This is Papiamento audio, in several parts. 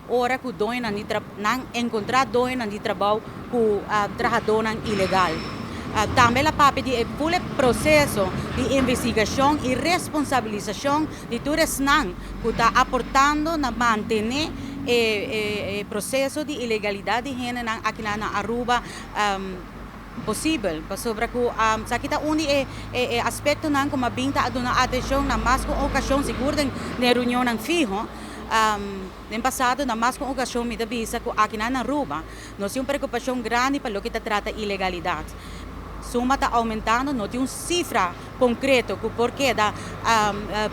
Ora ku doñonan di nan enkontrá doñonan di trabou ku trahadónan ilegal. Tambe el a papia di e ful e proseso di investigashon i responsabilisashon di tur esnan ku ta aportando na mantené e proseso di ilegalidat di hendenan akinan na Aruba posibel. Pasobra ku esaki ta un di e aspektonan ku mabin ta duna atenshon na mas ku un okashon, sigur den reunionnan fiho. Den pasado na mas ku un okashon mi ta bisa ku akinan na Aruba nos tin un preokupashon grandi pa loke ta trata ilegalidat. Suma ta oumentando, no tin un sifra konkreto ku por keda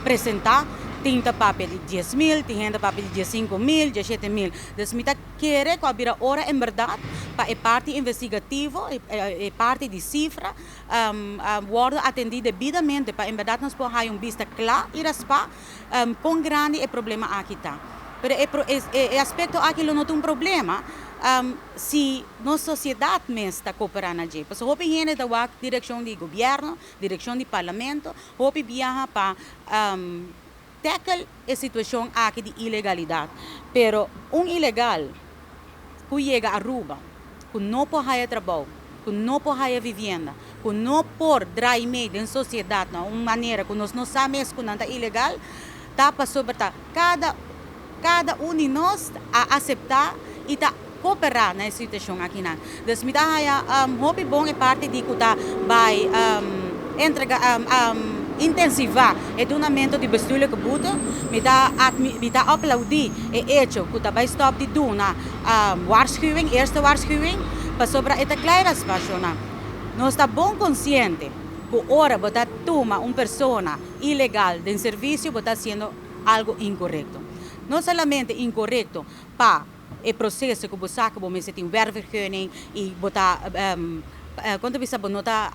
presentá. Tin ta papia di 10.000, tin hende papia di 15.000, 17.000. Dus mi ta kere ku a bira ora en bèrdat pa e parti investigativo, e parti di sifra, wòrdu atendí debidamente pa en bèrdat nos por haña un bista kla i raspá kon grandi e problema aki ta. Pero e aspekto aki lo no ta un problema si nos sosiedat mes ta kooperá na dje. Pasobra hopi hende ta wak direkshon di gobièrnu, direkshon di parlamento, hopi biaha pa tackle e situashon aki di ilegalidat. Pero un ilegal ku yega Aruba, ku no por haña trabou, ku no por haña vivienda, ku no por drai mee den sosiedat na un manera ku nos no sa mes ku nan ta ilegal, ta pasobra ta kada un di nos a aseptá i ta kooperá na e situashon akinan. Dus mi ta haña hopi bon e parti di ku ta bai entrega intensivá e dunamentu di bestuurlijke boete. Mi ta aplaudí e echo ku ta bai stòp di duna waarschuwing, eerste waarschuwing, pasobra e ta kla raspa. Nos ta bon konsiente ku ora bo ta tuma un persona ilegal den servisio, bo ta hasiendo algu inkorekto. No solamente inkorekto pa e proseso ku bo saka, bo mester tin werkvergunning i bo ta kuantu bisa bo no ta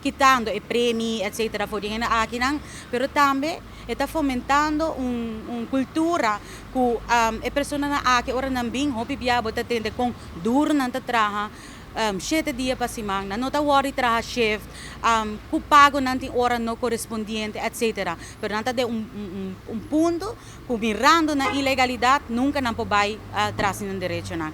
kitando e premie, etc. For di hende akinan, pero tambe e ta fomentando un kultura ku e personanan aki ora nan bin, hopi bia bo ta tende kon duru nan ta traha, 7 dia pa siman, nan no ta wòrdu traha shift, ku pago nan tin ora no korespondiente, etc. Pero nan ta den un punto ku mirando na ilegalidat nunka nan por bai tras di nan derechonan.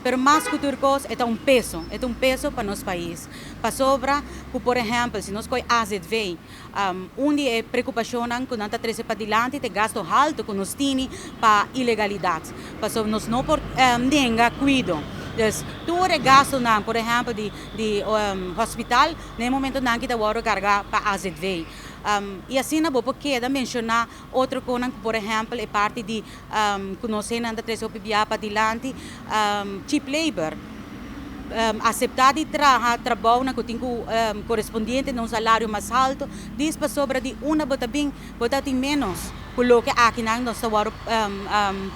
Pero mas ku tur kos, e ta un peso, e ta un peso pa nos pais. Pasobra ku, por ehèmpel, si nos koi AZV, un di e preokupashonnan ku nan ta trese padilanti ta gasto haltu ku nos tin pa ilegalidat. Pasobra nos no por nenga kuido. Dus tur e gastonan, por ehèmpel, di hospital, na momentonan aki ta wòrdu kargá pa AZV. I asina bo por keda menshoná otro kosnan, por ehèmpel, e parti di ku nos ta trese bia padilanti, cheap labor. Aseptá di traha trabou na ku tin ku korespondiente na un salario mas haltu, djis pasobra di unda bo ta bin, bo ta tin ménos ku loke akinan nos ta wòrdu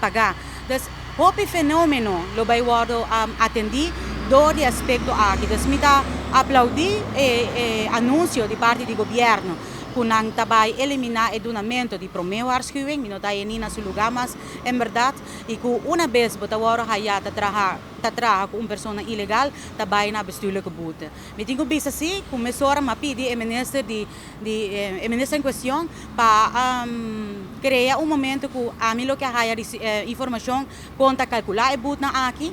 pagá. Dus hopi fenómeno lo bai wòrdu atendí dor di aspekto aki. Dus mi ta aplaudí e anunsio di parti di gobièrnu ku nan ta bai eliminá e dunamentu di promé waarschuwing, mi no ta ni na su lugá mas en bèrdat, i ku un bes bo ta wòrdu hañá ta traha ku un persona ilegal, ta bai na bestuurlijke boete. Mi tin ku bisa si, ku mesora m'a pidi e minister di e minister en kuestion pa krea un momento ku ami lo ke haya informashon kon ta kalkulá e boetenan aki.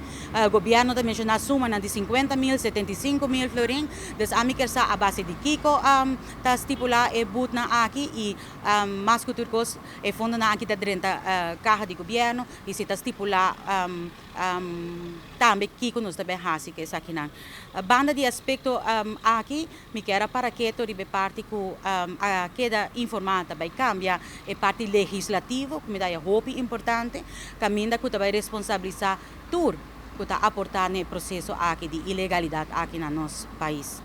Gobièrnu ta menshoná sumanan di 50.000, 75.000 florin. Dus ami ke sa a base di kiko ta stipulá e boetenan aki i mas ku tur kos, e fondonan aki ta drenta kaha di gobièrnu i si ta stipulá tambe kiko nos ta bai hasi ku esakinan. Banda di aspekto aki, mi ke a para ketu riba e parti ku a keda informá bai kambia e parti legislativo, ku mi ta hopi importante, kaminda ku ta bai responsabilisá tur ku ta aportá na e proseso aki di ilegalidat aki na nos pais.